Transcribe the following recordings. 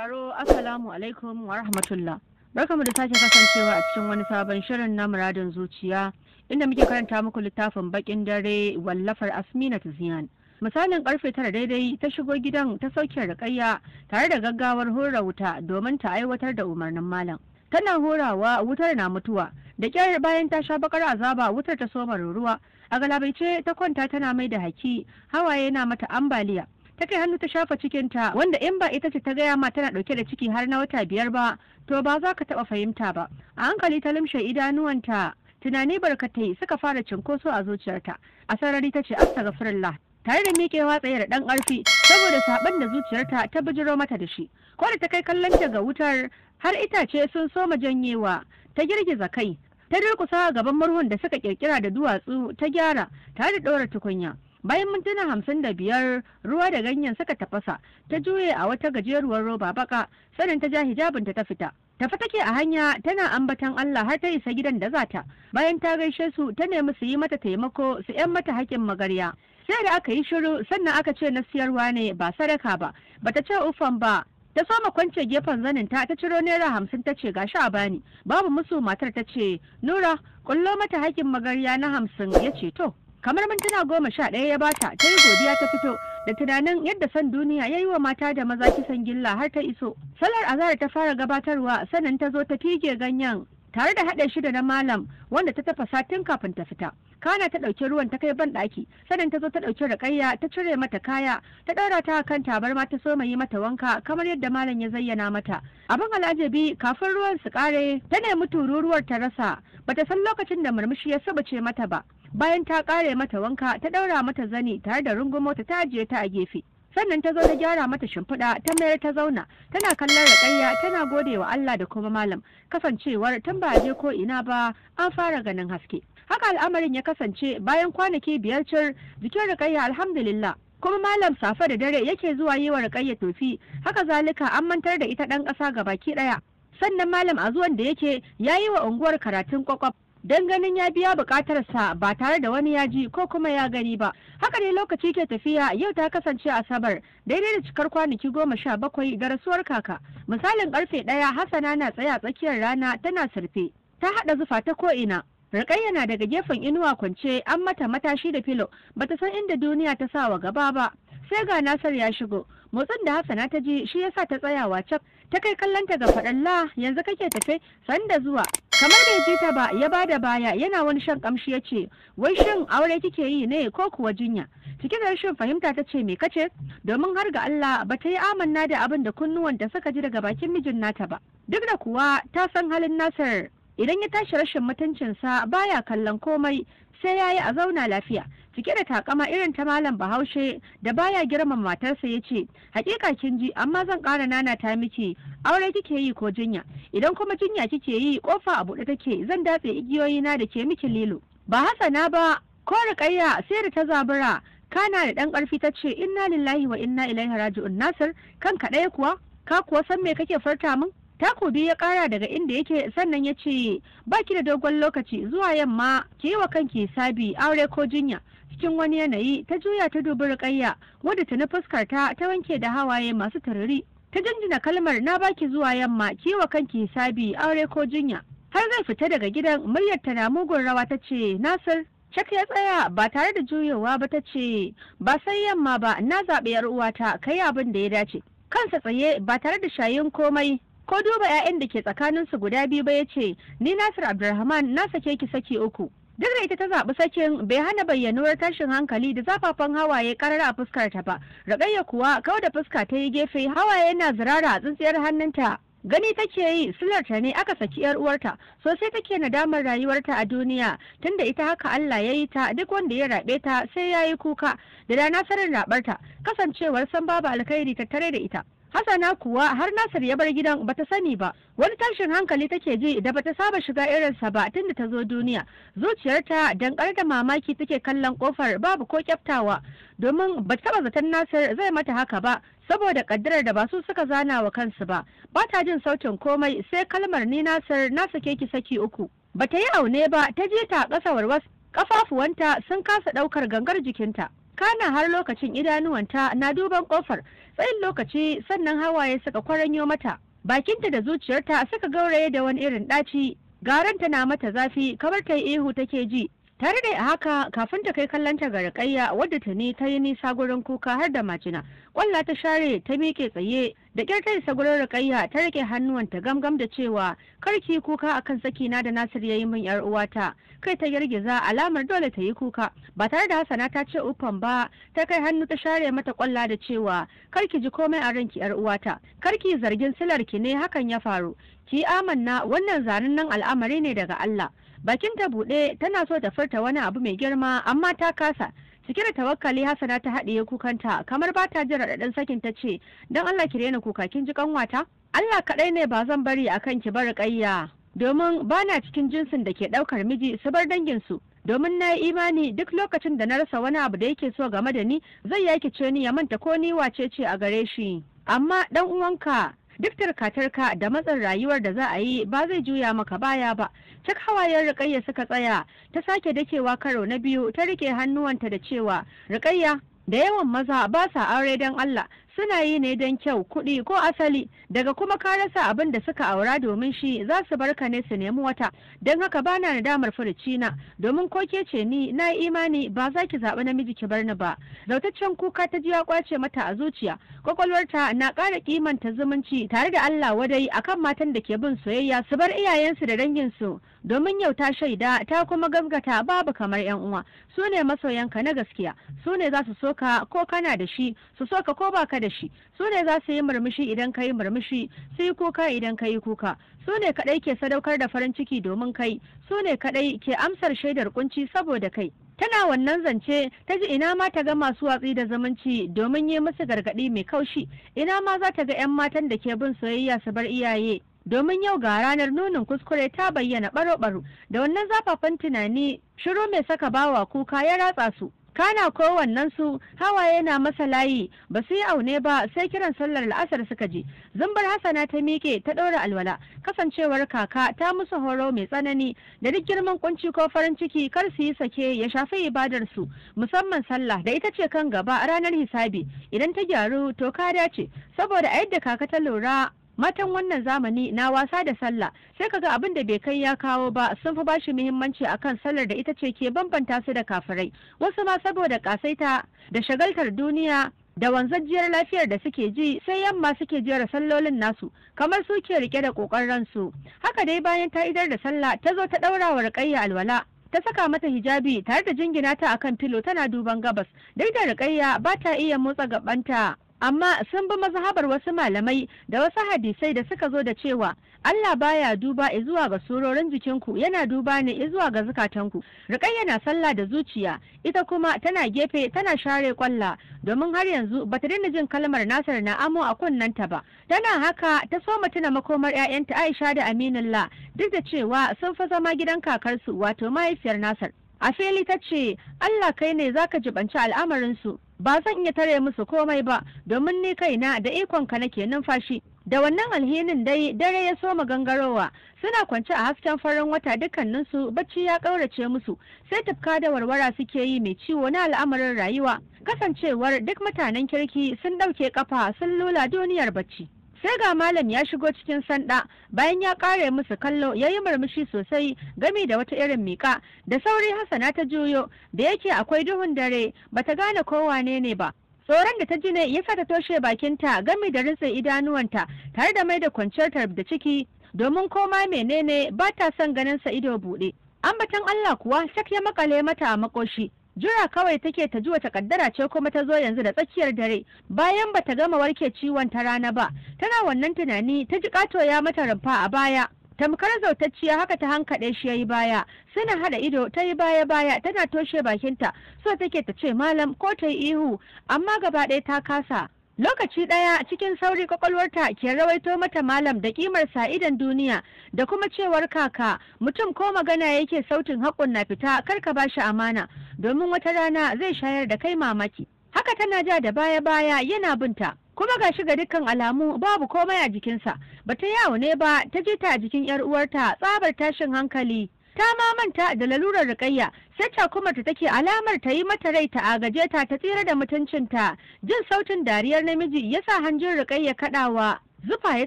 Sauraro, assalamu alaikum wa rahmatullah. Barkamu da sake kasancewa a cikin wani sabon shirin na Muradin Zuciya, inda muke karanta muku littafin Bakin Dare, wallafar Asmina Ziyan. Misalin karfe 9 daidai ta shigo gidan, ta sauke Rukayya tare da gaggawar hura wuta domin ta aiwatar da umarnin malam. Tana horawa wutar na mutuwa. Da kyar, bayan ta sha bakar azaba, wutar ta soma ruruwa. A galabaice ta kwanta tana mai da haki, hawaye na mata ambaliya. Ta kai hannu ta shafa cikinta, wanda in ba ita ce ta gaya ma tana dauke da ciki har na wata 5 ba, to ba za ka taba fahimta ba. A hankali ta lumshe idanuwanta, tunani barkatai suka fara cinkoso a zuciyarta. A sarari ta ce astaghfirullah, tare da miƙewa tsaye da ɗan ƙarfi saboda saɓon da zuciyarta ta bijiro mata da shi. Ko da ta kai kallon ta ga wutar, har itace sun soma janyewa. Ta girgiza kai, ta durkusa gaban murhun da suka kirkira da duwatsu ta gyara tare da ɗora tukunya. Bayan mintuna 55, ruwa da ganyen suka tafasa, ta juye a wata gajeruwar roba baka, sannan ta ja hijabinta ta fita. Tafi take a hanya tana ambatan Allah har ta isa gidan da zata. Bayan ta gaishe su, ta nemi su yi mata taimako su yan mata haƙƙin magarya. Sai da aka yi shiru sannan aka ce na siyarwa ne ba sadaka ba. Bata ce ufan ba. Ta soma kwance gefen zanin ta, ta ciro naira 50, ta ce gashi a bani. Babu musu matar ta ce, "Nura, kullo mata haƙƙin magarya na 50." Ya ce to. Kamar mintuna 11 ya bata, ta yi godiya ta fito da tunanin yadda son duniya ya yi wa mata da maza kisan gilla har ta iso. Salar azahar ta fara gabatarwa, sannan ta zo ta fige ganyen tare da haɗe shi da na malam wanda ta tafasa tun kafin ta fita. Kana ta ɗauki ruwan ta kai ban ɗaki, sannan ta zo ta ɗauki Rukayya, ta cire mata kaya, ta ɗaura ta kan tabarma, ta soma yi mata wanka kamar yadda malam ya zayyana mata. Abin al'ajabi, kafin ruwan su ƙare ta nemi tururuwar ta rasa. Bata san lokacin da murmushi ya subuce mata ba. Bayan ta ƙare mata wanka, ta ɗaura mata zani tare da rungumo ta, ta ajiye ta a gefe. Sannan ta zo ta gyara mata shimfiɗa, ta mayar ta zauna tana kallon Rukayya, tana gode wa Allah da kuma malam, kasancewar tun ba je ko ina ba an fara ganin haske. Haka al'amarin ya kasance. Bayan kwanaki 5 cir, jikin Rukayya alhamdulillah, kuma malam safe da dare yake zuwa yi wa Rukayya tofi. Haka zalika an mantar da ita ɗan ƙasa gabaki ɗaya. Sannan malam a zuwan da yake ya yi wa unguwar karatun kwakwaf don ganin ya biya bukatarsa ba tare da wani ya ji ko kuma ya gani ba. Haka ne lokaci ke tafiya. Yau ta kasance Asabar, daidai da cikar kwanaki 17 da rasuwar kaka. Misalin karfe 1, Hassana na tsaye a tsakiyar rana tana surfe, ta haɗa zufa ta ko'ina. Rukayya na daga gefen inuwa kwance, an mata matashi da filo, bata san inda duniya ta sa wa gaba ba. Sai ga Nasir ya shigo. Motsin da Hassana ta ji shi yasa ta tsayawa cak, ta kai kallonta ga faɗan, "La, yanzu kake tafe? Sanda zuwa." Kamar bai ji ta ba, ya bada baya yana wani shan kamshi, ya ce, "Wai shin aure kike yi ne ko kuwa jinya?" Cike da rashin fahimta ta ce, "Me kace?" Domin har ga Allah ba ta yi amanna da abin da kunnuwanta suka ji daga bakin mijin nata ba. Duk da kuwa ta san halin Nasir, idan ya tashi rashin mutuncinsa baya kallon komai, sai ya yi a zauna lafiya. Cike da takama irin ta malam Bahaushe da baya girmama matarsa, ya ce, "Hakika kin ji, amma zan ƙara nanata miki, aure kike yi ko jinya? Idan kuma jinya kike yi, kofa a buɗe take, zan datse igiyoyina da ke miki lilo." Ba Hassana ba ko Rukayya sai da ta zabura. Kana da ɗan ƙarfi ta ce, "Inna lillahi wa inna ilaihi raji'un. Nasir, kanka ɗaya kuwa? Ka kuwa san me kake furta min?" Takobi ya kara daga inda yake, sannan ya ce, "Baki da dogon lokaci, zuwa yamma ki yi wa kanki hisabi, aure ko jinya." Cikin wani yanayi ta juya ta dubi Rukayya, wadda ta na fuskar ta ta wanke da hawaye masu tururi. Ta jinjina kalmar, "Na baki zuwa yamma ki yi wa kanki hisabi, aure ko jinya." Har zai fita daga gidan, muryar ta na mugun rawa ta ce, "Nasir." Cak ya tsaya ba tare da juyowa ba ta ce, "Ba sai yamma ba, na zaɓi yar uwata, kai abin da ya dace." Kansa tsaye ba tare da shayin komai ko duba 'ya'yan da ke tsakaninsu guda biyu ba, ya ce, "Ni Nasir Abdulrahman na sake ki saki 3." Duk da ita ta zaɓi sakin, bai hana bayyanuwar tashin hankali da zafafan hawaye karara a fuskar ta ba. Rukayya kuwa kawai da fuska ta yi gefe, hawaye yana zirara a tsintsiyar hannunta. Gani take yi silarta ne aka saki yar uwarta. Sosai take nadamar rayuwarta a duniya, tunda ita haka Allah ya yi ta, duk wanda ya rabe ta sai ya yi kuka da dana sanin rabarta, kasancewar san babu alkhairi tattare da ita. Hassana kuwa har Nasir ya bar gidan bata sani ba. Wani tashin hankali take ji da bata saba shiga irinsa ba tunda ta zo duniya. Zuciyarta dankar da mamaki take kallon kofar babu ko kyaftawa, domin bata taba zaton Nasir zai mata haka ba, saboda kaddarar da ba su suka zana wa kansu ba. Ba ta jin sautin komai sai kalmar, "Ni Nasir na sake ki saki 3." Bata yi aune ba ta je ta ƙasa warwas, kafafuwanta sun kasa ɗaukar gangar jikinta. Kana har lokacin idanuwanta na duban kofar tsayin lokaci, sannan hawaye suka kwaranyo mata. Bakinta da zuciyarta suka gauraye da wani irin ɗaci. Garanta na mata zafi kamar ta yi ihu take ji. Tare da haka kafin ta kai kallonta ga Rukayya wadda ta ne ta yi nisa gurin kuka har da majina. Kwalla ta share ta miƙe tsaye da ƙyar ta isa gurin Rukayya ta rike hannuwanta gamgam da cewa karki kuka akan sakina da Nasir yayi min yar uwata. Kai ta girgiza alamar dole ta yi kuka ba tare da Hassana ta ce uffan ba, ta kai hannu ta share mata kwalla da cewa karki ji komai a ranki yar uwata, karki zargin silarki ne hakan ya faru, ki amanna wannan zanen nan al'amari ne daga Allah. Bakin ta buɗe tana so ta furta wani abu mai girma amma ta kasa. Cike da tawakkali Hassana ta haɗiye kukanta kamar ba ta jin raɗaɗin sakin ta ce don Allah ki daina kuka kin ji kanwata, Allah kaɗai ne ba zan bari akan ki bar Rukayya, domin ba na cikin jinsin da ke ɗaukar miji su bar danginsu, domin na yi imani duk lokacin da na rasa wani abu da yake so game da ni zai yakice ni ya manta ko ni wace ce a gare shi. Amma ɗan uwanka duk tarkatarka da matsin rayuwar da za a yi ba zai juya maka baya ba. Cak hawayen Rukayya suka tsaya, ta sake dakewa karo na biyu ta rike hannuwanta da cewa Rukayya, da yawan maza ba sa aure don Allah, suna yi ne don kyau, kuɗi ko asali, daga kuma ka rasa abin da suka aura domin shi za su barka ne su nemi wata. Don haka bana nadamar furuci na, domin ko ke ce ni na imani ba za ki zaɓi namiji ki bar ni ba. Zautaccen kuka ta ji ya kwace mata a zuciya, kwakwalwarta na ƙara kimanta zumunci tare da Allah wadai akan matan da ke bin soyayya su bar iyayensu da danginsu, domin yau ta shaida ta kuma gaskata babu kamar yan uwa, su ne masoyanka na gaskiya, su ne za su soka ko kana da shi, su soka ko baka da shi, su ne za su yi murmushi idan ka yi murmushi, su yi kuka idan ka yi kuka, su ne kaɗai ke sadaukar da farin ciki domin kai, su ne kaɗai ke amsar shaidar kunci saboda kai. Tana wannan zance ta ji ina ma ta ga masu watsi da zumunci domin yi musu gargaɗi mai kaushi, ina ma za ta ga 'yan matan da ke bin soyayya su bar iyaye, domin yau ga ranar nunin kuskure ta bayyana baro-baro. Da wannan zafafan tunani shiru mai saka bawa kuka ya ratsa su. Kana kowannen su hawaye na masa layi, ba su yi aune ba sai kiran sallar la'asar suka ji. Zumbar Hassana ta miƙe ta ɗora alwala, kasancewar kaka ta musu horo mai tsanani da duk girman kunci ko farin ciki kar su yi sake ya shafi ibadar su, musamman sallah da ita ce kan gaba a ranar hisabi. Idan ta gyaru to ka dace, saboda a yadda kaka ta lura matan wannan zamani na wasa da sallah, sai kaga abin da bai kai ya kawo ba sun fi bashi muhimmanci akan sallar da ita ce ke bambanta su da kafirai. Wasu ma saboda kasaita da shagaltar duniya da wanzajjiyar lafiyar da suke ji sai yamma suke jera sallolin nasu kamar su ke rike da kokon ransu. Haka dai bayan ta idar da sallah ta zo ta daura wa Rukayya alwala, ta saka mata hijabi tare da jingina ta akan filo tana duban gabas. Duk da Rukayya ba ta iya motsa gabanta, amma sun bi mazhabar wasu malamai da wasu hadisai da suka zo da cewa Allah baya duba zuwa ga surorin jikinku, yana duba ne zuwa ga zukatanku. Rukayya na sallah da zuciya, ita kuma tana gefe tana share kwalla, domin har yanzu bata daina jin kalmar Nasir na amo a kunnenta ba. Tana haka ta soma tuna makomar 'ya'yanta Aisha da Aminullah, duk da cewa sun fi zama gidan kakarsu wato mahaifiyar Nasir. A fili ta ce Allah kai ne zaka jibanci al'amarinsu, ba zan iya tare musu komai ba, domin ni kaina da ikonka nake numfashi. Da wannan alhinin dai dare ya soma gangarowa, suna kwance a hasken farin wata dukkaninsu bacci ya ƙaurace musu, sai tufka da warwara suke yi mai ciwo na al'amarin rayuwa, kasancewar duk mutanen kirki sun ɗauke kafa sun lula duniyar bacci. Sai ga malam ya shigo cikin sanda, bayan ya kare musu kallo ya yi murmushi sosai gami da wata irin miƙa. Da sauri Hassana ta juyo, da yake akwai duhun dare bata gane ko wane ne ba. Tsoron da ta ji ne ya sa ta toshe bakinta gami da rintse idanuwanta tare da mai da kwanciyar da ciki, domin koma menene ba ta son ganin sa ido buɗe. Ambaton Allah kuwa sak ya makale mata a makoshi. Jira kawai take ta ji wata kaddara ce kuma ta zo yanzu da tsakiyar dare bayan bata gama warke ciwon ta rana ba. Tana wannan tunani ta ji kato ya mata rumfa a baya, tamkar zautacciya haka ta hankaɗe shi yayi baya. Suna hada ido ta yi baya baya tana toshe bakinta, so take ta ce malam ko ta yi ihu, amma gaba ɗaya ta kasa. Lokaci ɗaya cikin sauri kwakwalwarta ke rawaito mata malam da kimar sa idan duniya da kuma cewar kaka mutum ko magana yake sautin haƙun na fita, kar ka bashi amana domin wata rana zai shayar da kai mamaki. Haka tana ja da baya baya yana binta, kuma gashi ga dukkan alamu babu komai a jikinsa. Bata yawo ne ba ta ji ta a jikin yar uwarta tsabar tashin hankali. Ta ma manta da lalurar Rukayya, sai cakumarta take alamar ta yi mata rai ta agaje ta ta tsira da mutuncinta. Jin sautin dariyar namiji ya sa hanjin Rukayya kaɗawa. Zufa ya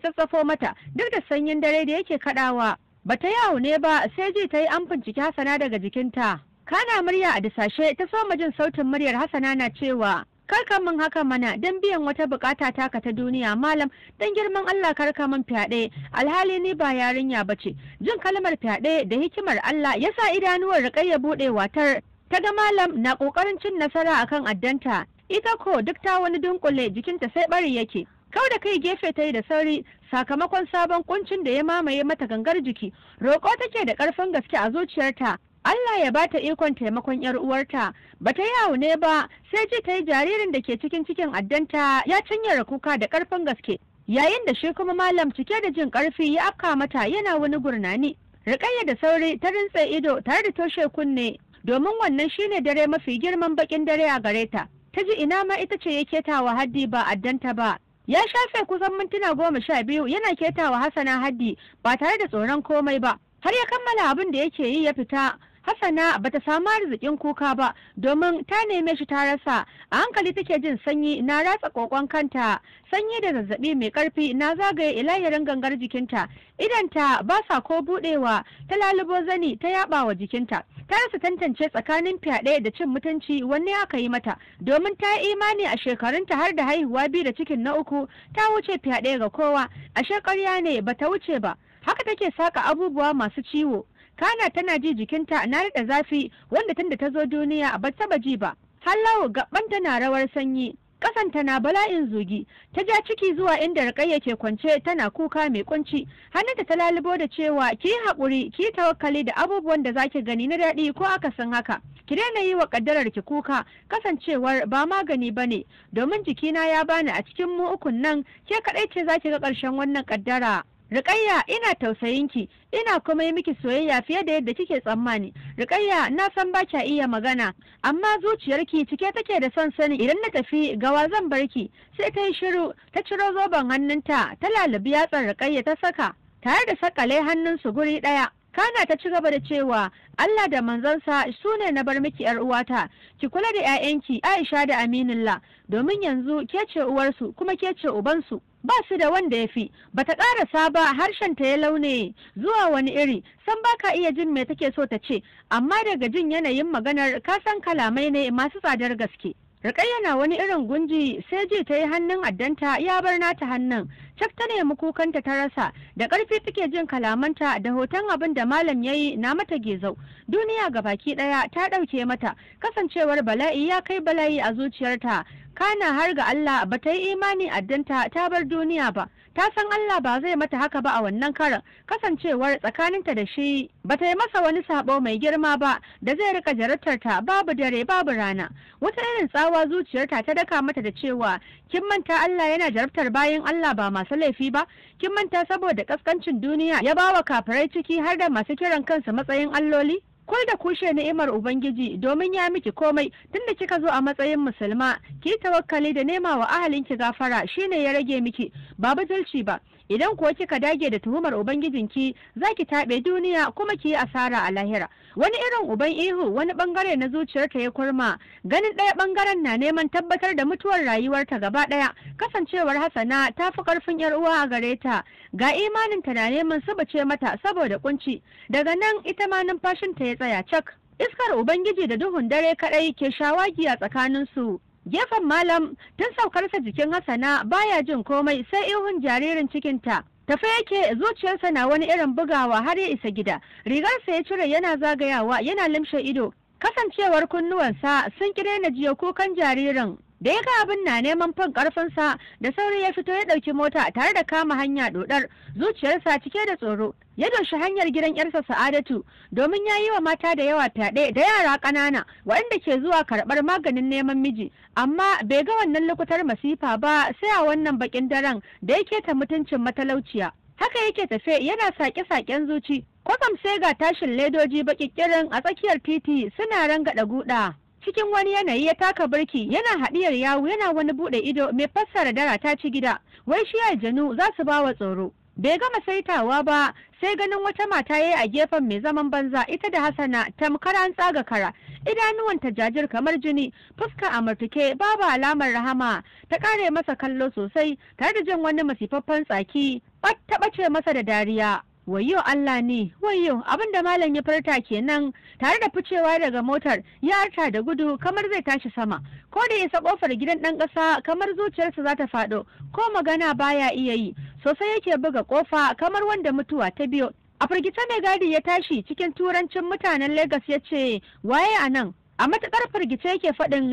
tsatsafo mata duk da sanyin dare da yake kaɗawa. Bata yawo ne ba sai ji ta yi an binciki Hassana daga jikinta. Kana murya a disashe ta soma jin sautin muryar Hassana na cewa, karka min haka mana don biyan wata bukata taka ta duniya malam, don girman Allah karka min fyaɗe, alhali ni ba yarinya bace. Jin kalmar fyaɗe da hikimar Allah ya sa idanuwar Rukayya buɗe watar. Ta ga malam na ƙoƙarin cin nasara akan addanta, ita ko duk ta wani dunkule jikinta sai bari yake. Kau da kai gefe ta yi da sauri sakamakon sabon kuncin da ya mamaye mata gangar jiki. Roƙo take da ƙarfin gaske a zuciyarta, Allah ya bata ikon taimakon yar uwarta. Bata yawo ne ba sai ji ta yi jaririn da ke cikin cikin addanta ya cinyar kuka da ƙarfin gaske, yayin da shi kuma malam cike da jin ƙarfi ya afka mata yana wani gurnani. Rukayya da sauri ta rintse ido tare da toshe kunne, domin wannan shine dare mafi girman bakin dare a gare ta. Ta ji ina ma ita ce ya ketawa haddi ba addanta ba. Ya shafe kusan mintuna 12 yana ketawa Hassana haddi ba tare da tsoron komai ba. Har ya kammala abin da yake yi ya fita. Hassana bata samu arzikin kuka ba domin ta neme shi ta rasa. A hankali take jin sanyi na ratsa kokon kanta, sanyi da zazzabi mai karfi na zagaye ilahirin gangar jikinta. Idanta ba sa ko budewa, ta lalubo zani ta yaba wa jikinta. Ta rasa tantance tsakanin fyaɗe da cin mutunci wanne aka yi mata, domin ta yi imani a shekarunta har da haihuwa 2 da cikin na 3 ta wuce fyaɗe ga kowa. Ashe ƙarya ne, bata wuce ba. Haka take saka abubuwa masu ciwo. Kana tana ji jikinta na rada zafi wanda tunda ta zo duniya ba taba ji ba. Hallau gaban na rawar sanyi, kasanta na bala'in zugi. Ta ja ciki zuwa inda Rukayya ke kwance tana kuka mai kunci. Hannunta ta lalubo da cewa, ki haƙuri, ki tawakkali da abubuwan da zaki gani na daɗi ko akasin haka. Ki daina yi wa kaddarar ki kuka, kasancewar ba magani bane, domin jikina ya bani a cikin mu ukun nan ke kaɗai ce zaki ga ƙarshen wannan kaddara. Rukayya ina tausayinki, ina kuma yi miki soyayya fiye da yadda kike tsammani. Rukayya na san ba kya iya magana, amma zuciyarki cike take da son sani idan na tafi gawa zan barki. Sai ta yi shiru, ta ciro zoben hannunta, ta lalubi yatsar Rukayya ta saka, tare da sakale hannunsu guri ɗaya. Kana ta ci gaba da cewa, Allah da manzansa su ne na bar miki yar uwata, ki kula da 'ya'yanki Aisha da Aminullah, domin yanzu ke ce uwarsu kuma ke ce ubansu. Ba su da wanda ya fi. Bata ƙarasa ba harshen ta ya laune zuwa wani iri, san baka iya jin me take so ta ce, amma daga jin yanayin maganar ka san kalamai ne masu tsadar gaske. Rukayya na wani irin gunji sai ji ta yi hannun addanta ya bar nata hannun. Cak ta nemi kukanta ta rasa, da ƙarfi take jin kalamanta da hoton abin da malam ya yi na mata gezau. Duniya baki ɗaya ta ɗauke mata, kasancewar bala'i ya kai bala'i a zuciyarta. Kana har ga Allah ba ta yi imani addanta ta bar duniya ba. Ta san Allah ba zai mata haka ba a wannan karan, kasancewar tsakaninta da shi ba ta yi masa wani sabo mai girma ba da zai rika jarabtarta babu dare babu rana. Wata irin tsawa zuciyarta ta daka mata da cewa, kin manta Allah yana jarabtar bayan Allah ba masu laifi ba? Kin manta saboda kaskancin duniya ya bawa kafirai ciki har da masu kiran kansu matsayin alloli? Kul da kushe ni'imar Ubangiji domin ya miki komai tunda kika zo a matsayin musulma, ki tawakkali da nema wa ahalinki gafara shine ya rage miki, ba butulci ba. Idan kuwa kika dage da tuhumar Ubangijinki zaki taɓe duniya kuma ki yi asara a lahira. Wani irin uban ihu wani bangare na zuciyarta ya kurma, ganin ɗaya bangaren na neman tabbatar da mutuwar rayuwarta gaba ɗaya, kasancewar Hassana ta fi ƙarfin yar uwa a gare ta, ga imaninta na neman subace mata saboda kunci. Daga nan ita ma numfashinta ya tsaya cak. Iskar Ubangiji da duhun dare kaɗai ke shawagi a tsakaninsu. Gefen malam tun saukarsa jikin Hassana baya jin komai sai ihun jaririn cikinta. Tafe yake zuciyarsa na wani irin bugawa har ya isa gida. Rigarsa ya cire yana zagayawa yana limshe ido. Kasancewar kunnuwansa sun kire na jiya kukan jaririn. Da ya ga abin na neman fin karfinsa da sauri ya fito ya ɗauki mota tare da kama hanya dodar, zuciyarsa cike da tsoro. Ya doshi hanyar gidan yarsa Sa'adatu domin ya yi wa mata da yawa fyaɗe da yara ƙanana waɗanda ke zuwa karɓar maganin neman miji, amma bai ga wannan lokutar masifa ba sai a wannan bakin daren da yake ta mutuncin matalauciya. Haka yake tafe yana sake-saken zuci, kwatsam sai ga tashin ledoji baƙiƙirin a tsakiyar titi suna rangaɗa guda. Cikin wani yanayi ya taka birki yana haɗiyar yawu yana wani buɗe ido mai fassara dara ta ci gida, wai shi aljanu za su ba wa tsoro. Bai gama saitawa ba sai ganin wata mata yayi a gefen mai zaman banza, ita da Hassana tamkar an tsaga kara, idanuwanta jajir kamar jini, fuska a murtuke babu alamar rahama. Ta kare masa kallo sosai tare da jin wani masifaffen tsaki, ta ɓace masa da dariya. Wayyo Allah ne, wayyo, abinda malam ya furta kenan tare da ficewa daga motar, ya arta da gudu kamar zai tashi sama. Ko da isa kofar gidan ɗan ƙasa kamar zuciyarsa za ta faɗo, ko magana baya iya yi, sosai yake buga kofa kamar wanda mutuwa ta biyo. A firgice mai gadi ya tashi cikin turancin mutanen Lagos ya ce, waye a nan? A matuƙar firgice yake faɗin,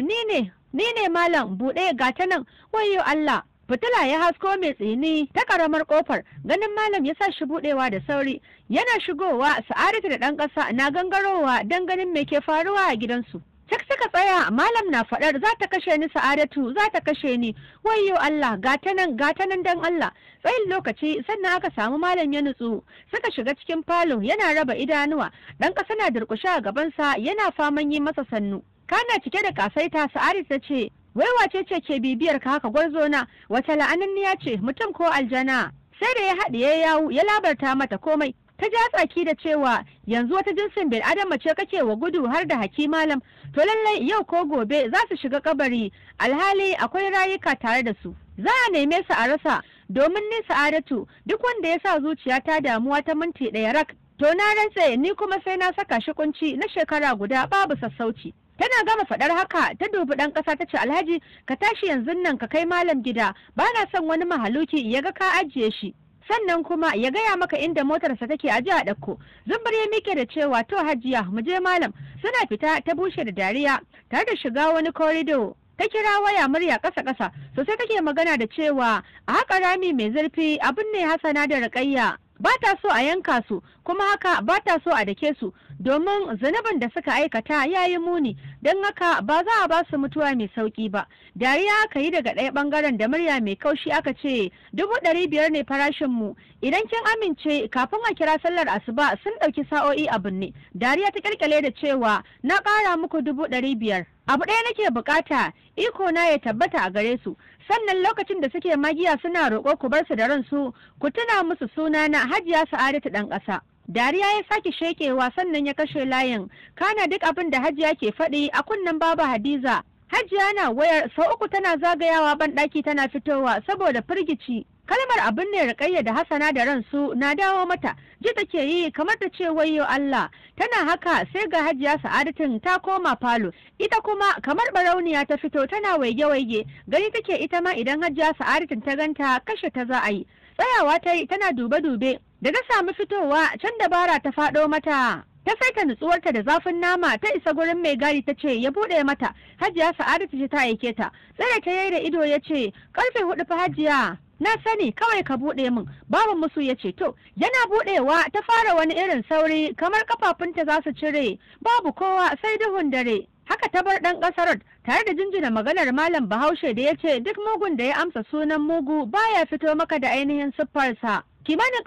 ni ne malam, buɗe ga ta nan, wayyo Allah. Fitila ya hasko mai tsini ta karamar kofar, ganin malam ya sa shi budewa da sauri. Yana shigowa Sa'adatu da ɗan ƙasa na gangarowa don ganin me ke faruwa a gidansu. Cak suka tsaya, malam na faɗar, za ta kashe ni Sa'adatu, za ta kashe ni, wayyo Allah, gata nan dan Allah. Tsayin lokaci sannan aka samu malam ya nutsu. Suka shiga cikin falo yana raba idanuwa, ɗan ƙasa na durƙushe a gabansa yana faman yi masa sannu. Kana cike da kasaita Sa'adatu ta ce, wai wace ce ke bibiyar ka haka gwarzo na, wata la'ananniya ce, mutum ko aljana? Sai da ya haɗiye yawu ya labarta mata komai. Ta ja tsaki da cewa, yanzu wata jinsin bil adama ce kake wa gudu har da haki malam, to lallai yau ko gobe za su shiga kabari, alhali akwai rayuka tare da su, za a neme su a rasa. Domin ni Sa'adatu, duk wanda ya sa zuciya ta damuwa ta minti ɗaya rak, to na rantse ni kuma sai na saka shi kunci na shekara guda babu sassauci. Tana gama faɗar haka ta dubi ɗan ƙasa ta ce, Alhaji ka tashi yanzu nan ka kai malam gida, ba na son wani mahaluki ya ga ka ajiye shi, sannan kuma ya gaya maka inda motarsa take aje a ɗauko. Zumbur ya miƙe da cewa, to hajiya mu je malam. Suna fita ta bushe da dariya tare da shiga wani korido. Ta kira waya murya ƙasa ƙasa sosai take magana da cewa, a haƙa rami mai zurfi abin ne Hassana da Ruƙayya. Ba ta so a yanka su, kuma haka ba ta so a dake su, domin zunubin da suka aikata ya yi muni, don haka ba za a ba su mutuwa mai sauki ba. Dariya aka yi daga ɗaya ɓangaren da murya mai kaushi aka ce, 500,000 ne farashin mu, idan kin amince kafin a kira sallar asuba sun ɗauki sa'o'i a binne. Dariya ta kyalkyale da cewa, na ƙara muku 500,000. Abu ɗaya nake bukata, iko na ya tabbata a gare su, sannan lokacin da suke magiya suna roƙo ku bar su da ransu, ku tuna musu suna na Hajiya Sa'adatu ɗan ƙasa. Dariya ya sake shekewa sannan ya kashe layin. Kana duk abin da Hajiya ke faɗi a kunnen Baba Hadiza. Hajiya na wayar sau uku tana zagayawa ban ɗaki tana fitowa saboda firgici. Kalmar abin ne Ruƙayya da Hassana da ransu na dawo mata, ji take yi kamar ta ce wayyo Allah. Tana haka sai ga Hajiya Sa'adatin ta koma falo, ita kuma kamar barauniya ta fito tana waige-waige, gani take ita ma idan Hajiya Sa'adatin ta ganta kashe ta za a yi. Tsayawa ta yi tana dube-dube, da ta samu fitowa can dabara ta faɗo mata. Ta saita nutsuwarta da zafin nama ta isa gurin mai gadi ta ce ya buɗe mata. Hajiya Sa'adatu ce ta aike ta. Tsare ta yayi da ido ya ce, 4:15 fa Hajiya. Na sani, kawai ka buɗe min. Babu musu ya ce to. Yana buɗewa ta fara wani irin sauri kamar kafafunta za su cire. Babu kowa sai duhun dare. Haka ta bar ɗan ƙasar tare da jinjina maganar malam Bahaushe da ya ce duk mugun da ya amsa sunan mugu baya fito maka da ainihin siffarsa. Kimanin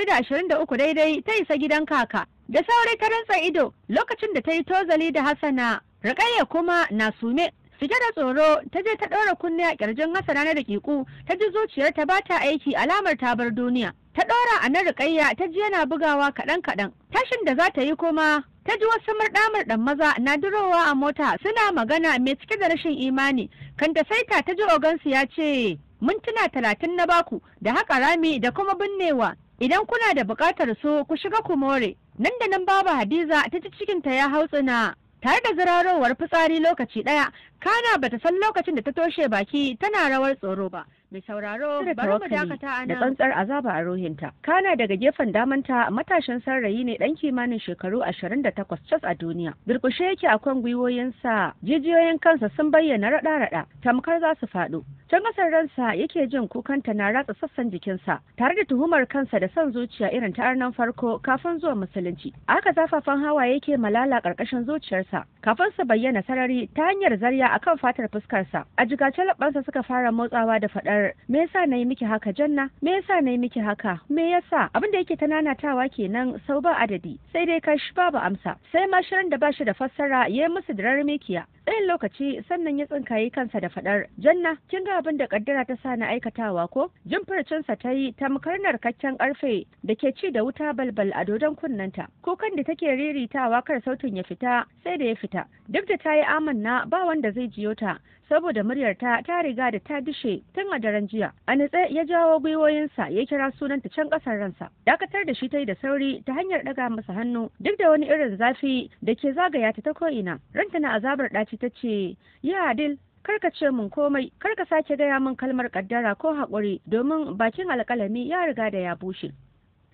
4:23 daidai ta isa gidan kaka. Da sauri ta rantsa ido lokacin da ta yi tozali da Hassana. Ruƙayya kuma na sume. Cike da tsoro ta je ta ɗora kunne a ƙirjin Hassana na daƙiƙu, ta ji zuciyarta ba ta aiki alamar ta bar duniya. Ta ɗora a na Ruƙayya ta ji yana bugawa kaɗan-kaɗan. Tashin da za ta yi kuma ta ji wasu murɗa-murɗan maza na durowa a mota suna magana mai cike da rashin imani. Kan ta saita ta ji ogansu ya ce, mintuna 30 na baku da haƙa rami da kuma binnewa. Idan kuna da buƙatar su ku shiga ku more. Nan da nan Baba Hadiza ta ji cikinta ya hautsina tare da zirarowar fitsari lokaci ɗaya. Kana bata san lokacin da ta toshe baki tana rawar tsoro ba. Mai sauraro, bari mu dakata a nan. Da tsantsar azaba a ruhinta. Kana daga gefen damanta matashin sarrayi ne dan kimanin shekaru 28 cas a duniya. Durƙushe yake akan gwiwoyinsa, jijiyoyin kansa sun bayyana raɗa-raɗa, tamkar za su faɗo. Can ƙasar ransa yake jin kukanta na ratsa sassan jikinsa, tare da tuhumar kansa da son zuciya irin ta arnan farko kafin zuwa musulunci. Aka zafafan hawa yake malala ƙarƙashin zuciyarsa, kafin su bayyana sarari ta hanyar zarya akan fatar fuskarsa. A jigace labbansa suka fara motsawa da faɗar, me yasa nayi miki haka Janna? Me yasa nayi miki haka? Me yasa? Abin da yake ta nanatawa kenan sau ba adadi, sai dai kash babu amsa. Sai ma shirin da bashi da fassara yayi musu dirar mikiya. Tsayin lokaci sannan ya tsinkayi kansa da faɗar, "Janna, kin ga abin da kaddara ta sa na aikatawa ko?" Jin furcinsa ta yi tamkar narkakken karfe da ke ci da wuta balbal a dodon kunnenta. Kukan da take riritawa kar sautin ya fita sai da ya fita. Duk da ta yi amanna ba wanda zai jiyo ta, saboda muryarta ta riga da ta dishe tun a daren jiya. A nitse ya jawo gwiwoyinsa ya kira sunanta can ƙasar ransa. Dakatar da shi ta yi da sauri ta hanyar ɗaga masa hannu, duk da wani irin zafi da ke zagaya ta ta ko'ina. Ranta na azabar ɗaci ta ce, "Ya Adil, karka ce mun komai, karka sake gaya min kalmar kaddara ko haƙuri, domin bakin alƙalami ya riga da ya bushe."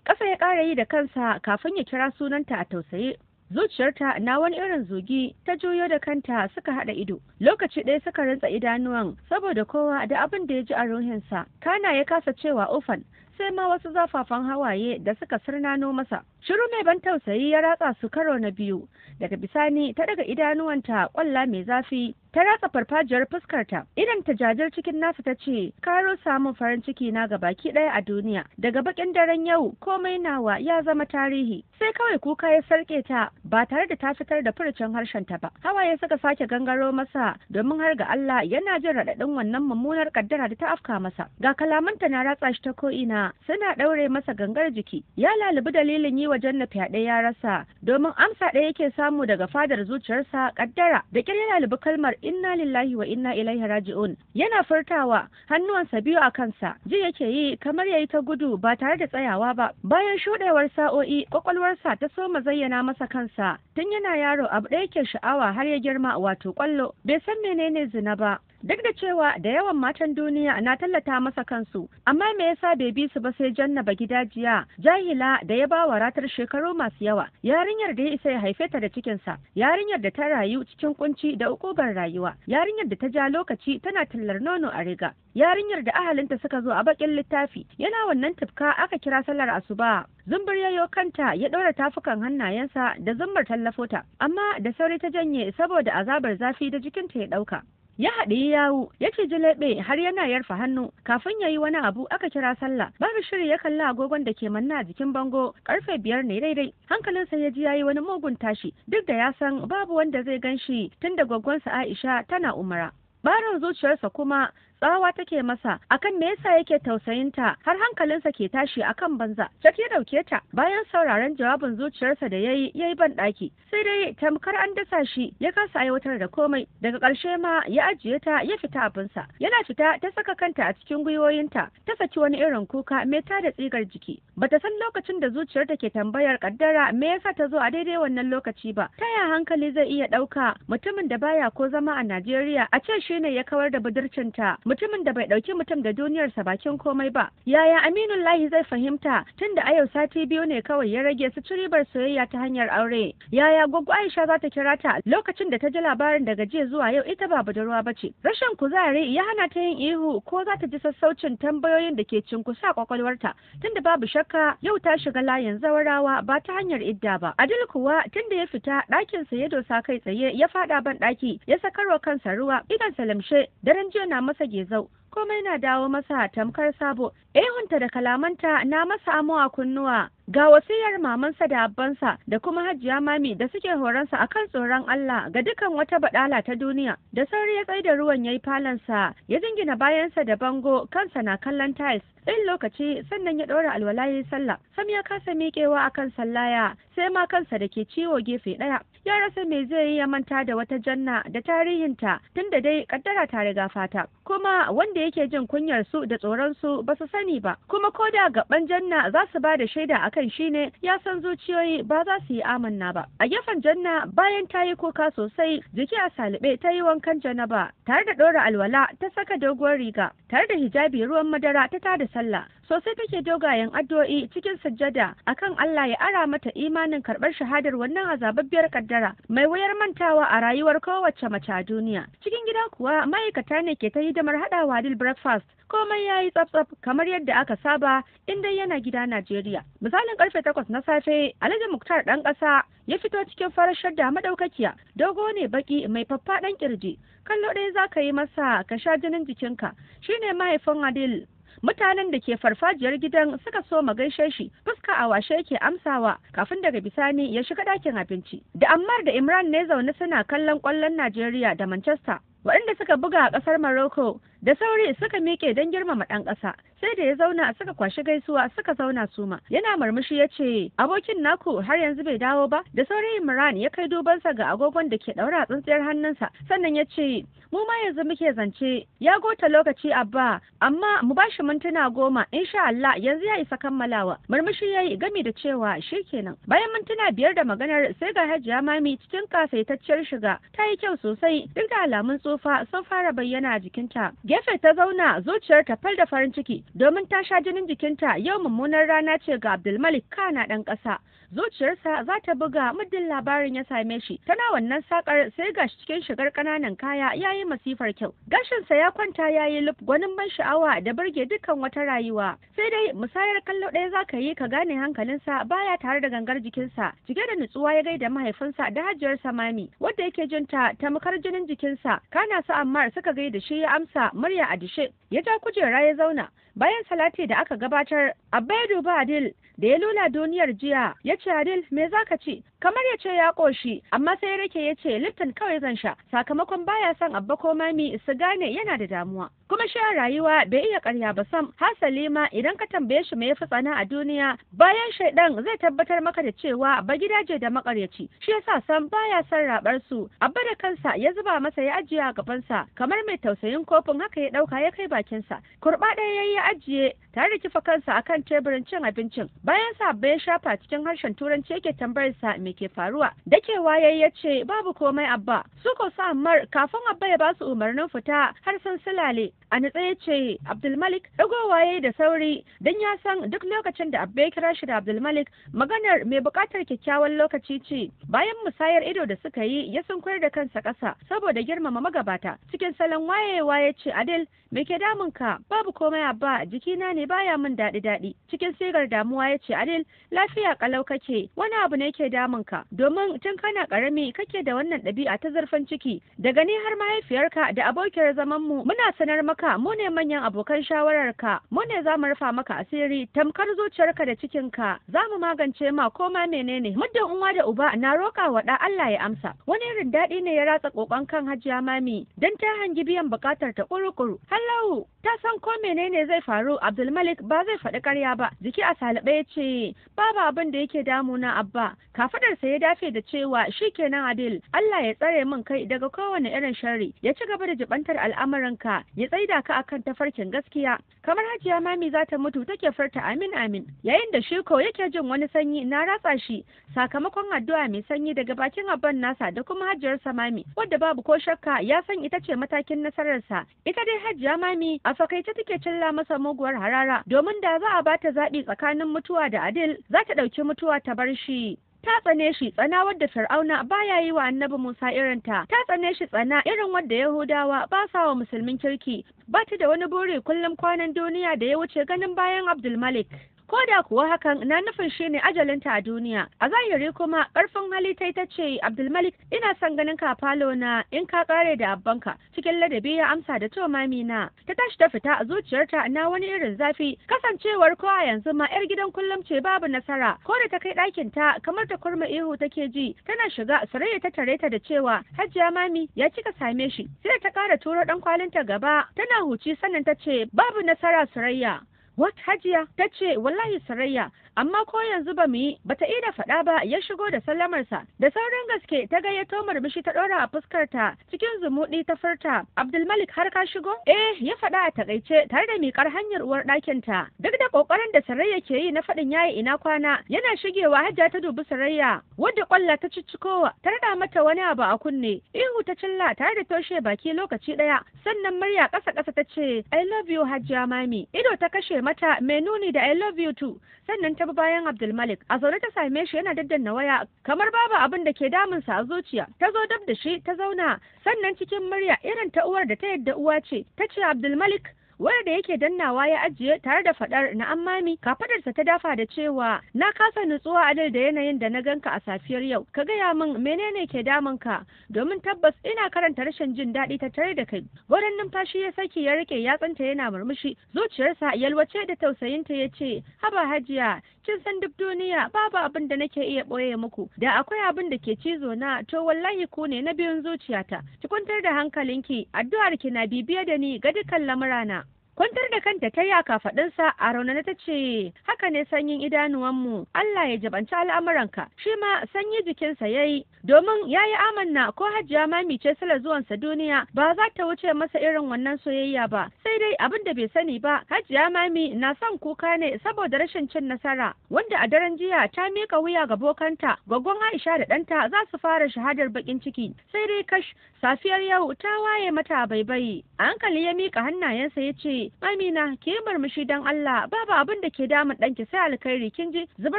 Ƙasa ya ƙara yi da kansa kafin ya kira sunanta a tausaye. Zuciyarta na wani irin zugi, ta juyo da kanta suka haɗa ido. Lokaci ɗaya suka rantsa idanuwan saboda kowa da abin da ya ji a ruhinsa. Kana ya kasa cewa ufan, sai ma wasu zafafan hawaye da suka sirnano masa. Shiru mai ban tausayi ya ratsa su karo na biyu. Daga bisani ta daga idanuwanta kwalla mai zafi ta ratsa farfajiyar fuskarta. Idan ta jajir cikin nasa ta ce, "Ka rusa min farin ciki na ga baki ɗaya a duniya. Daga bakin daren yau komai nawa ya zama tarihi." Sai kawai kuka ya sarke ta ba tare da ta fitar da furucin harshenta ba. Hawaye suka sake gangaro masa domin har ga Allah yana jin raɗaɗin wannan mummunar kaddara da ta afka masa. Ga kalamanta na ratsa shi ta ko'ina, suna ɗaure masa gangar jiki. Ya lalubi dalilin yi wa Janna fyaɗe ya rasa, domin amsa ɗaya yake samu daga fadar zuciyarsa, kaddara. Da ƙyar ya lalubi kalmar inna lillahi wa inna ilaihi raji'un yana furtawa, hannuwansa biyu a kansa. Ji yake yi kamar yayi ta gudu ba tare da tsayawa ba. Bayan shuɗewar sa'o'i, kwakwalwarsa ta soma zayyana masa kansa. Tun yana yaro abu ɗaya yake sha'awa har ya girma, wato kwallo. Bai san menene zina ba, duk da cewa da yawan matan duniya na tallata masa kansu, amma me yasa bai bi su ba sai Janna Bagidajiya, jahila da ya ba wa ratar shekaru masu yawa, yarinyar da ya isa ya haife ta da cikinsa, yarinyar da ta rayu cikin kunci da ukubar rayuwa, yarinyar da ta ja lokaci tana tallar nono a riga, yarinyar da ahalinta suka zo a bakin littafi. Yana wannan tufka aka kira sallar asuba. Zumbur yayo kanta ya ɗaura tafukan hannayensa da zummar tallafota, amma da sauri ta janye saboda azabar zafi da jikinta ya ɗauka. Ya haɗi yawu, ya ciji leɓe har yana yarfa hannu. Kafin ya yi wani abu aka kira sallah. Babu shiri ya kalli agogon da ke manna a jikin bango, 5:00 ne daidai. Hankalinsa ya ji ya yi wani mugun tashi, duk da ya san babu wanda zai gan shi tun da gwaggwansa Aisha tana umara. Barin zuciyarsa kuma tsawa take masa akan me yasa yake tausayinta har hankalinsa ke tashi akan banza. Cak ya dauke ta bayan sauraron jawabin zuciyarsa da yayi ban daki. Sai dai tamkar an dasa shi ya kasa aiwatar da komai. Daga ƙarshe ma ya ajiye ta ya fita abinsa. Yana fita ta saka kanta a cikin gwiwoyinta, ta saki wani irin kuka mai tada tsigar jiki. Bata san lokacin da zuciyarta ke tambayar kaddara me yasa ta zo a daidai wannan lokaci ba. Ta ya hankali zai iya ɗauka mutumin da baya ko zama a Najeriya a ce shine ya kawar da budurcinta, mutumin da bai dauki mutum da duniyarsa bakin komai ba. Yaya Aminullahi zai fahimta tunda a yau sati 2 ne kawai ya rage su ci ribar soyayya ta hanyar aure? Yaya Gwaggo Aisha za ta kira ta lokacin da ta ji labarin daga jiya zuwa yau ita ba budurwa bace? Rashin kuzari ya hana ta yin ihu ko za ta ji sassaucin tambayoyin da ke cinkusa kwakwalwarta, tunda babu shakka yau ta shiga layin zawarawa ba ta hanyar idda ba. Adil kuwa tunda ya fita ɗakinsa ya dosa kai tsaye ya faɗa ban ɗaki ya sakarwa kansa ruwa, idan salamshe daren jiya na masa gezau, komai na dawo masa tamkar sabo. Ehunta da kalamanta na masa amo a kunnuwa. Ga wasiyar mamansa da abbansa da kuma Hajiya Mami da suke horonsa akan tsoron Allah ga dukan wata badala ta duniya. Da sauri ya tsaida ruwan yayi falansa, ya jingina bayansa da bango, kansa na kallon tiles. Ɗin lokaci sannan ya ɗora alwala yayi sallah. Sam ya kasa miƙewa akan sallaya, sai ma kansa da ke ciwo gefe ɗaya. Ya rasa me zai yi ya manta da wata Janna da tarihinta, tunda dai kaddara ta riga fata. Kuma wanda yake jin kunyar su da tsoron su ba su sani ba. Kuma ko da gaban Janna za su ba da shaida akan shine, ya san zuciyoyi ba za su yi amanna ba. A gefen Janna bayan ta yi kuka sosai, jiki a salibe ta yi wankan janaba tare da ɗora alwala, ta saka doguwar riga tare da hijabi ruwan madara ta tada sallah. Sosai take dogayen addu'o'i cikin sujjada akan Allah ya ara mata imanin karɓar shahadar wannan azababbiyar kaddara mai wuyar mantawa a rayuwar kowace mace a duniya. Cikin gida kuwa ma'aikata ne ke ta hidimar haɗawa Adil breakfast. Komai yayi tsaf-tsaf kamar yadda aka saba in dai yana gida Najeriya. Misalin 8:00 na safe, Alhaji Muktar ɗan ƙasa ya fito cikin farar shadda madaukakiya, dogo ne baki mai faffaɗan kirji. Kallo ɗaya za ka yi masa ka sha jinin jikinka. Shine mahaifin Adil. Mutanen da ke farfajiyar gidan suka so ma gaishe shi, fuska a washe yake amsawa kafin daga bisani ya shiga ɗakin abinci. Da Ammar da Imran ne zaune suna kallon ƙwallon Najeriya da Manchester, waɗanda suka buga a ƙasar Morocco. Da sauri suka miƙe don girmama ɗan ƙasa. Sai da ya zauna suka kwashi gaisuwa suka zauna suma. Yana murmushi ya ce, "Abokin naku har yanzu bai dawo ba?" Da sauri Imran ya kai dubansa ga agogon da ke ɗaura a tsintsiyar hannunsa, sannan ya ce, "Mu ma yanzu muke zance, ya gota lokaci Abba, amma mu bashi mintuna 10, insha Allah yanzu ya isa kammalawa." Murmushi ya yi gami da cewa shikenan. Bayan mintuna 5 da maganar, sai ga Hajiya Mami cikin kasaitacciyar shiga, ta yi kyau sosai, duk da alamun tsufa sun fara bayyana a jikinta. Gefe ta zauna, zuciyar ta fal da farin ciki, domin ta sha jinin jikinta. Yau mummunar rana ce ga Abdulmalik kana ɗan ƙasa. Zuciyarsa za ta buga muddin labarin ya same shi. Tana wannan sakar sai gashi cikin shigar ƙananan kaya, yayi masifar kyau. Gashinsa ya kwanta yayi luf, gwanin ban sha'awa da burge dukkan wata rayuwa. Sai dai musayar kallo ɗaya za ka yi ka gane hankalinsa baya tare da gangar jikinsa. Cike da nutsuwa ya gaida mahaifinsa da hajiyarsa Mami, wadda yake jinta tamkar jinin jikinsa. Kana su Ammar suka gaida shi, ya amsa murya a dishe. Ya ja kujera ya zauna. Bayan salati da aka gabatar, Abba ya duba Adil da ya lula duniyar jiya, ya ce, "Adil, me zaka ci?" Kamar ya ce ya koshi, amma sai ya rike ya ce, "Lipton kawai zan sha," sakamakon baya son Abba ko Mami su gane yana da damuwa. Kuma shi a rayuwa bai iya karya ba sam. Hasali ma idan ka tambaye shi me yafi tsana a duniya bayan shaidan, zai tabbatar maka da cewa ba gidaje da makaryaci. Shi yasa sam baya son rabar su. Abba da kansa ya zuba masa ya ajiye a gabansa, kamar mai tausayin kofin haka ya dauka ya kai bakinsa. Kurba ɗaya yayi ya ajiye tare da kifa kansa akan teburin cin abincin. Bayan sa Abba ya shafa cikin harshen Turanci yake tambayar sa me ke faruwa. Dakewa yayi ya ce, "Babu komai, Abba." Su ko su Ammar, kafin Abba ya ba su umarnin fita har sun sulale. A nutse ya ce, "Abdulmalik." Dagowa yayi da sauri dan ya san duk lokacin da Abba ya kira shi da Abdulmalik, maganar mai buƙatar kyakkyawan lokaci ce. Bayan musayar ido da suka yi, ya sunkuyar da kansa ƙasa saboda girmama magabata. Cikin salon wayewa ya ce, "Adil, me ke damun ka?" "Babu komai, Abba, jikina ne baya min daɗi daɗi." Cikin sigar damuwa ya ce, "Adil, lafiya kalau kake, wani abu ne ke damun ka, domin tun kana ƙarami kake da wannan ɗabi'a ta zurfin ciki. Daga ni har mahaifiyarka da abokiyar zaman mu muna sanar maka, mu ne manyan abokan shawararka, mu ne za mu rufa maka asiri tamkar zuciyarka da cikinka, za mu magance ma koma menene. Muddin uwa da uba na roƙa wa ɗa, Allah ya amsa." Wani irin daɗi ne ya ratsa kokon kan Hajiya Mami, dan ta hangi biyan buƙatar ta ƙuru-ƙuru. Hallau ta san ko menene zai faru, Abdulmalik ba zai faɗi ƙarya ba. Jiki a salabe ya ce, "Babu abin da yake damuna, Abba." Kafadarsa ya dafe da cewa, "Shikenan Adil, Allah ya tsare min kai daga kowane irin sharri, ya ci gaba da jibantar al'amuranka, ya tsaida ka akan tafarkin gaskiya." Kamar Hajiya Mami za ta mutu take furta "Amin, amin," yayin da shi ko yake jin wani sanyi na ratsa shi sakamakon addu'a mai sanyi daga bakin abban nasa da kuma hajiyarsa Mami, wadda babu ko shakka ya san ita ce matakin nasararsa. Ita dai Hajiya Mami a fakaice take cilla masa muguwar harara, domin da za a bata zaɓi tsakanin mutuwa da Adil, za ta ɗauki mutuwa ta bar shi. Ta tsane shi tsana wadda Fir'auna baya yi wa Annabi Musa irinta. Ta tsane shi tsana irin wadda Yahudawa ba sa wa musulmin kirki. Ba ta da wani buri kullum kwanan duniya da ya wuce ganin bayan Abdulmalik, ko da kuwa hakan na nufin shi ne ajalinta a duniya. A zahiri kuma karfin hali ta ita ce, "Abdulmalik, ina son ganin ka falo na in ka kare da abbanka." Cikin ladabi ya amsa da, "To, Mami na." Ta tashi ta fita a zuciyarta na wani irin zafi, kasancewar ko a yanzu ma yar gidan kullum ce babu nasara. Ko da ta kai ɗakin ta, kamar ta kurma ihu take ji. Tana shiga, Sarayya ta tare ta da cewa, "Hajiya Mami, ya kika same shi?" Sai ta kara turo dan kwalinta gaba tana huci, sannan ta ce, "Babu nasara, Sarayya." "What, Hajiya?" Ta ce, "Wallahi Sarayya, amma ko yanzu ba mu yi." Bata ida faɗa ba ya shigo da sallamarsa. Da saurin gaske ta gayyato murmushi ta ɗora a fuskarta, cikin zumuɗi ta furta, "Abdulmalik, har ka shigo?" "Eh," ya faɗa a takaice tare da miƙar hanyar uwar ɗakin ta. Duk da ƙoƙarin da Sarayya ke yi na faɗin, "Yayi, ina kwana?" Yana shigewa Hajiya ta dubi Sarayya wadda ƙwalla ta ciccikowa, ta raɗa mata wani abu a kunne. Ihu ta cilla tare da toshe baki lokaci ɗaya, sannan murya ƙasa ƙasa ta ce, "I love you, Hajiya Mami." Ido ta kashe mata mai nuni da "I love you too," sannan ta bi bayan Abdulmalik. A zaune ta same shi yana daddanna waya kamar babu abin da ke damunsa a zuciya. Ta zo dab da shi ta zauna, sannan cikin murya irin ta uwar da ta yadda uwa ce ta ce, "Abdulmalik." Wayar da yake dannawa ya ajiye tare da faɗar na'am mami. Kafadarsa ta dafa da cewa na kasa nutsuwa Adil da yanayin da na ganka a safiyar yau. Ka gaya min menene ke damun ka, domin tabbas ina karanta rashin jin daɗi ta tare da kai. Gwadon numfashi ya saki ya rike yatsanta yana murmushi, zuciyarsa yalwace da tausayinta ya ce haba hajiya, kin san duk duniya babu abin da nake iya ɓoye muku. Da akwai abin da ke cizo na to wallahi ku ne na biyun zuciyata. Ki kwantar da hankalinki, addu'ar ki na bibiye da ni ga dukkan lamurana. Kwantar da kanta ta yi a kafaɗinsa a raunana ta ce haka ne sanyin idanuwanmu, Allah ya jabanci al'amuranka. Shi ma sanyi jikinsa ya yi, domin ya yi amanna ko hajiya mami ce sila zuwansa duniya ba za ta wuce masa irin wannan soyayya ba. Sai dai abin da bai sani ba, hajiya mami na son kuka ne saboda rashin cin nasara, wanda a daren jiya ta miƙa wuya ga bokanta, gwaggon Aisha da ɗanta za su fara shahadar baƙin ciki. Sai dai kash, safiyar yau ta waye mata baibayi. A hankali ya miƙa hannayensa ya ce Amina, ki yi murmushi don Allah, babu abin da ke damun ɗanki sai alkhairi, kin ji? Zubar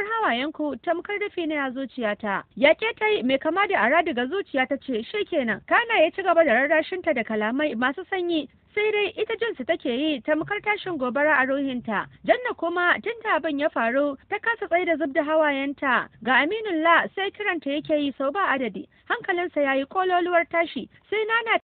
hawayenku tamkar rufi ne a zuciyata. Yaƙe ta yi mai kama da ara daga zuciya ta ce shikenan. Kana ya ci gaba da rarrashinta da kalamai masu sanyi. Sai dai ita jinsu take yi tamkar tashin gobara a ruhinta. Janna kuma tun da abin ya faru ta kasa tsaye da zub da hawayenta. Ga Aminullah sai kiranta yake yi sau ba adadi. Hankalinsa ya yi kololuwar tashi. Sai Nana